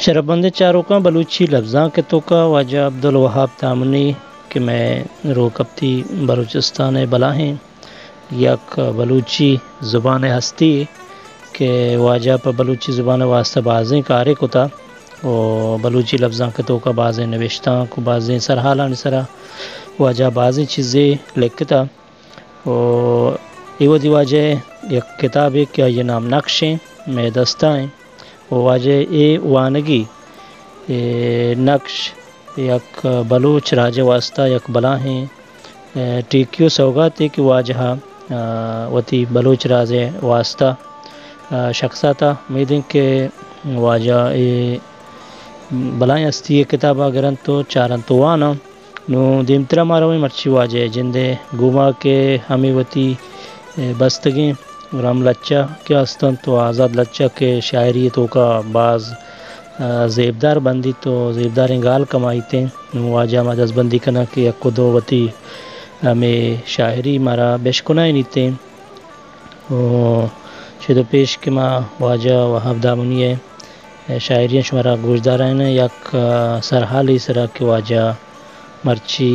شرپمندیں چاروکاں، بلوچی لبزانک ءِ توکا واجہ عبدالوہاب دامنی کہ مئے روکپتی بلوچستان ءِ بلاہیں یک بلوچی زبان ءِ ہستی یے کہ واجہ پہ بلوچی زبان ءِ واستہ بازیں کارے کتا و بلوچی لبزانک ءِ توکا بازیں نبشتانک و بازیں سرحالانی سرا واجہ بازیں چیزے لکھتا۔ و اے وھدی واجہ ءِ یک کتابے کہ آئی ءِ نام نقش ایں، مئے دستا ایں۔ و واجہ ءِ اے وانگی، اے نقش یک بلوچ راج ءِ واستہ یک بلاہیں، اے، ٹیکی و سوگاتے کہ واجہ ءَ، آ، وتی بلوچ راج ءِ واستہ، آ، شخص ءَ تا۔ امیدیں کہ واجہ ءِ اے بلاہیں ہستی ءِ کتاب ءَ گرنت و چارنت و واناں۔ نوں دیمترا ما رویں مرچی واجہ ءِ جند ءِ گوما کہ ہمے وتی، اے، بستگیں رم لچہ کہ است انت و آزاد لچہ کہ شاعری ءِ توکا باز، آ، زیبدار بندیت و زیبداریں گال کمائیتیں۔ نوں واجہ ءَ ما دزبندی کناں کہ یک و دو وتی ہمے شاعری مارا بشکنائینیتیں۔ و چد و پیش کہ ما واجہ وہاب دامنی ءِ شاعریاں شمارا گوشدارائیناں، یک، آ، سرحالے سرا کہ واجہ مرچی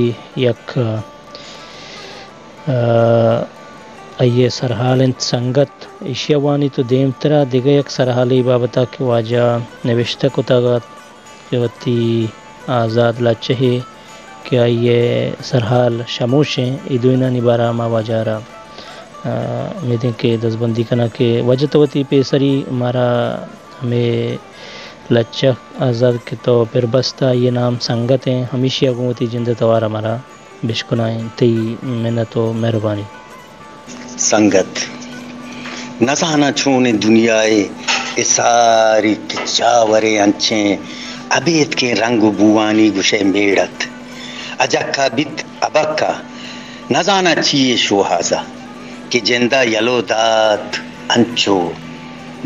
یک، آ، آئی ءِ سرحال انت سنگت، ایشی ءَ وانیت و دیمترا دگہ یک سرحالے بابت ءَ کہ واجہ نبشتہ کتگ ات کہ وتی آزاد لچہے کہ آئی ءِ سرحال شموش ایں، اے دوئینانی بارہ ءَ ما واجہ ءَ را، آ، امیدیں کہ دزبندی کناں کہ واجہ تو وتی پیسری مارا ہمے لچہ آزاد کہ تو پر بستہ، آئی ءِ نام سنگت ایں، ہمیشی ءَ گوں وتی جند ءِ توار ءَ مارا بشکنائیں۔ تئی منت و مہربانی۔ سنگت، نزاناں چونیں دنیائے، اے ساری کہ جاورے انچیں ابیتکیں رنگ و بوانی گشئے میڑ ات۔ اجکا بیت ابکا، نزاناں چی اے شوہازا کہ جندا یلو دات، انچو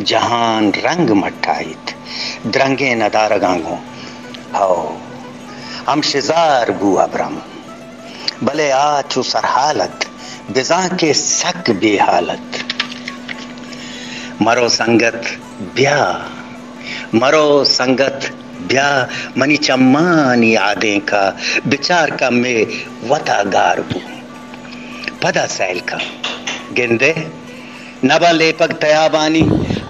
جہان رنگ مٹائیت درنگیں ندارگاں گوں۔ ہو، ہم شزار بو ابرم۔ بلے آ چو سرحال ات، بزاں کہ سک بے حال ات۔ مرو سنگت بیا، مرو سنگت بیا، منی چمانی آدینکا بچار کمے وتا گار بو۔ پدا سیل کن، گندے نبا لیپگ تیابانی،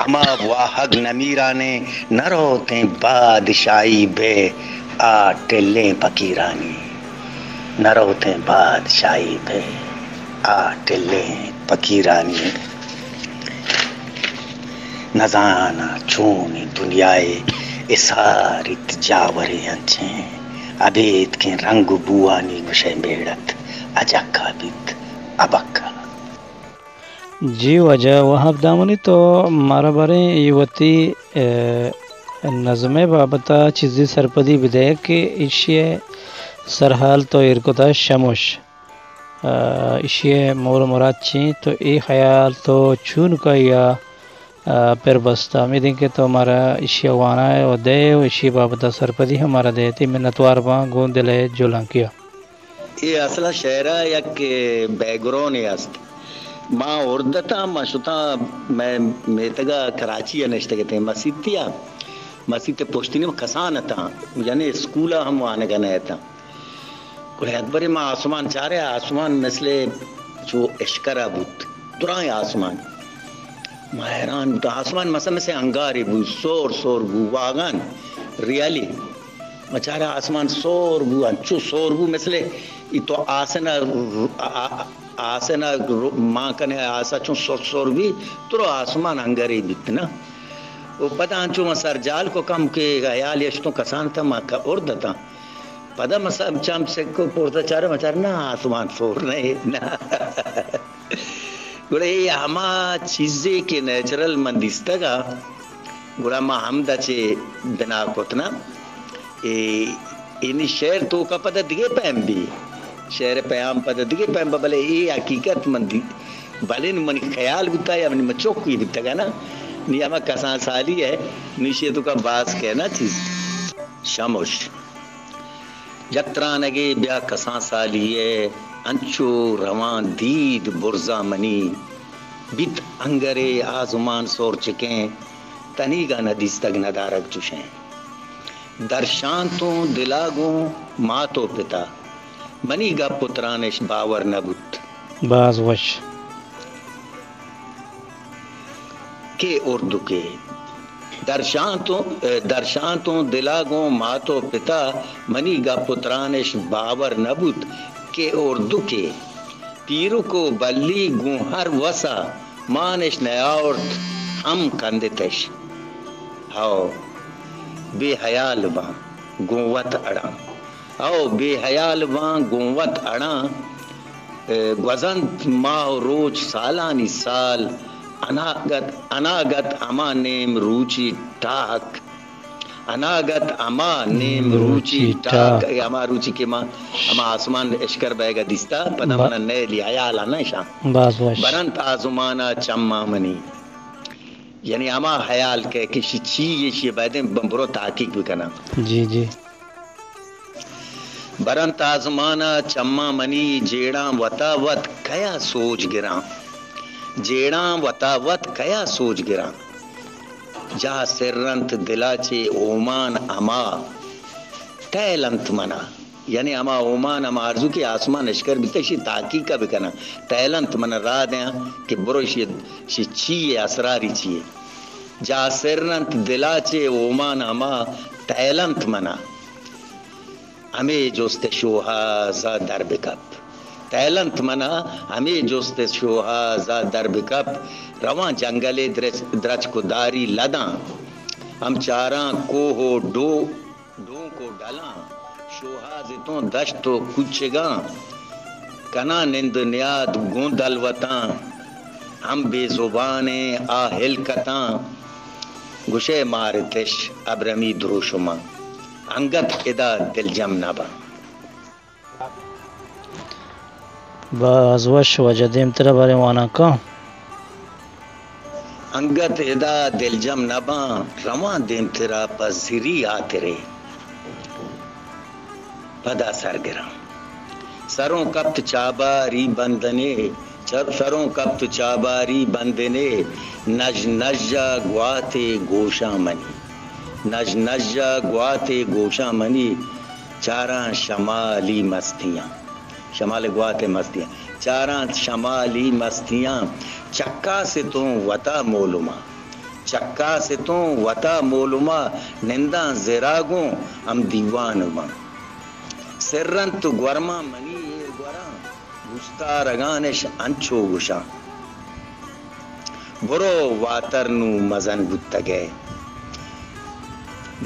ہما واہگ نمیرانیں، نہ روتیں بادشاہی بے آ ٹلیں پکیرانی۔ نہ روتیں بادشاہی بے آ ٹلیں پکیرانی۔ نزاناں چونیں دنیائے، اے ساریت جاورے انچیں ابیتکیں رنگ و بوانی گشئے میڑ ات۔ اجکا بیت ابکا۔ جی واجہ وہاب دامنی، تو مارا باریں اے وتی، اے، نظم ءِ بابت ءَ چیزے سرپدی بدئے کہ ایشی ءِ سرحال تو ایر کتہ شموش، آ، ایشی ءِ مول و مراد چی انت؟ تو اے خیال تو چون کئی ءَ، آ، پر بستہ؟ امیدیں کہ تو مارا ایشی ءَ وانائے و دئے و ایشی ءِ بابت ءَ سرپدی ہم مارا دئے۔ تئی منتوار باں گوں دل ءِ جہلانکی ءَ۔ اے اصل ءَ شعر ءَ یک بیک گراؤنڈے است۔ ما اردتاں، ما شتاں، مئے میتگ ءَ کراچی ءَ نشتگ اتیں مسیتی ءَ، مسیت ءِ پشتی نیم کسان اتاں، یعنی اسکول ءَ ہم وانگ ءَ نہ اتاں۔ گڑا یک برے ما آسمان چارے، آسمان مثل چو اشکر ءَ بوت، درائیں آسمان۔ ما حیران بوتاں، آسمان مثل مثل انگارے بوت، سور سور بو، واگان، ریئلی۔ ما چارا آسمان سور بو، انچو سور بو مثل ای تو آسن ءَ ر-، آ-، آ-، آسن ءَ ر-، مان کنے آسا چون سر سر بی، ترو آسمان انگرے بیت نا۔ و پدا انچو ما سر جال کو کم کہ حیال یشتوں کسان تا ما ک-، اردتاں۔ پدا ما سب چم سکو پورتا چارے ما چار نا آسمان سور نہ نا۔ گڑا اے ہما چیزے کہ نیچرل من دیستگ ءَ، گڑا ما ہمدا چہ بنا کت نا۔ اے، اینی شعر توکا پدا دگہ پیم بی، شعر پیام پدا دگہ پیم بی، بلے اے حقیقت من دی، بلے نوں منی خیال بوتا یا منی مچوکی بوتگا نا، نی ہما کسان سالی ہے، نوں ایشی توکا باز کہنا چیز۔ شموش۔ یک ترانگے بیا کسان سالی ءِ، انچو روان دید برزا منی۔ بیت انگرے آزمان سور چکیں، تنیگا نہ دیستگ ندارگ چشیں۔ درشانتوں دلا گوں مات و پتا، منی گپ و ترانش باور نہ بوت۔ باز وش۔ کہ اردکے۔ درشانتوں، درشانتوں دلا گوں مات و پتا، منی گپ و ترانش باور نہ بوت کہ اردکے۔ پیرک و بلی گوں ہر وسا مانش نیاورت ہم کندتش۔ ہئو، بے ہیال باں گوں وت اڑاں۔ ہئو، بے ہیال باں گوں وت اڑاں۔ گوزنت ماہ و روچ سالانی سال، اناگت، اناگت ہما نیم روچی ٹاک۔ اناگت ہما نیم روچی ٹاک۔ اے ہما روچی کہ ما ہما آسمان اشکر بئیگا دیستا، پدا منا نیلی ہیالا نہ اشاں۔ باز وش۔ برنت آزمانا چماں منی۔ یعنی ہما ہیال کہ، کہ شی چی، یہ شی بایدیں برو تحقیق بکناں۔ جی، جی۔ برنت آزمانا چماں منی، جیڑاں وتا وت کیا سوج گراں؟ جیڑاں وتا وت کیا سوج گراں؟ جاہ سرنت دلا چے اومان ہما، تیلنت منا۔ یعنی ہما اومان، ہما آرزو کہ آسمان اشکر بیتہ، شی تحقیق بکناں۔ تیلنت منا راہ دیاں کہ برو شی، شی چی اے، اسراری چی اے۔ جاہ سرنت دلا چے اومان ہما، تیلنت منا۔ ہمے جست شوہازا در بکپ۔ تیلنت منا ہمے جست شوہازا در بکپ۔ رواں جنگلے درچ، درچک و داری لداں۔ ہم چاراں کوہ و ڈو، ڈونک و ڈلاں۔ شوہازتوں دشت و کوچگاں۔ کناں نند نیاد گوں دلوتاں۔ ہم بے زبانیں آ ہلکتاں۔ گشئے مارتش ابرمی دروشماں۔ انگت ادا دلجم نہ باں۔ باز وش واجہ، دیمترا باریں وانان کن۔ انگت ادا دلجم نہ باں، رواں دیمترا پہ زری ہاترے پدا سر گراں۔ سروں کپت چاباری بندنے، چ-، سروں کپت چاباری بندنے، نژ نژ ءَ گواتے گوشاں منی، نژ نژ ءَ گواتے گوشاں منی، چاراں شمالی مستیاں۔ شمال ءِ گوات ءِ مستیاں۔ چاراں شمالی مستیاں، چکاس اتوں وتا مولماں۔ چکاس اتوں وتا مولماں، ننداں زرا گوں ہم دیوان باں۔ سرنت گورماں منی ایر گوراں، گوستارگانش انچو گوشاں۔ برو واتر نوں مزن بوتگ ئے۔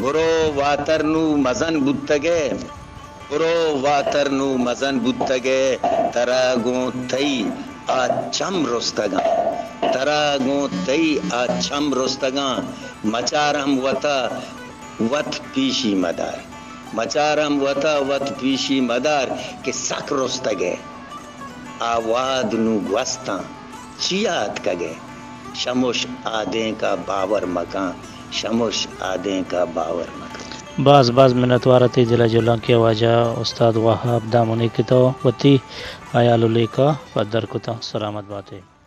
برو واتر نوں مزن بوتگ ئے۔ برو واتر نوں مزن بوتگ ئے۔ ترا گوں تئی آ چم رستگاں۔ ترا گوں تئی آ چم رستگاں۔ مچار ہم وتا وت پیشی مدار۔ مچار ہم وتا وت پیشی مدار کہ سک رستگ ئے۔ آ وہد نوں گوستاں، چیا اتکگ ئے؟ شمش آدینک ءَ باور مکن، شمش آدینک ءَ باور مکن۔ باز باز منتوار ات تئی دل ءِ جہلانکی ءَ واجہ استاد وہاب دامنی کہ تو وتی ہیال و لیکہ پدر کتاں۔ سلامت بات ئے۔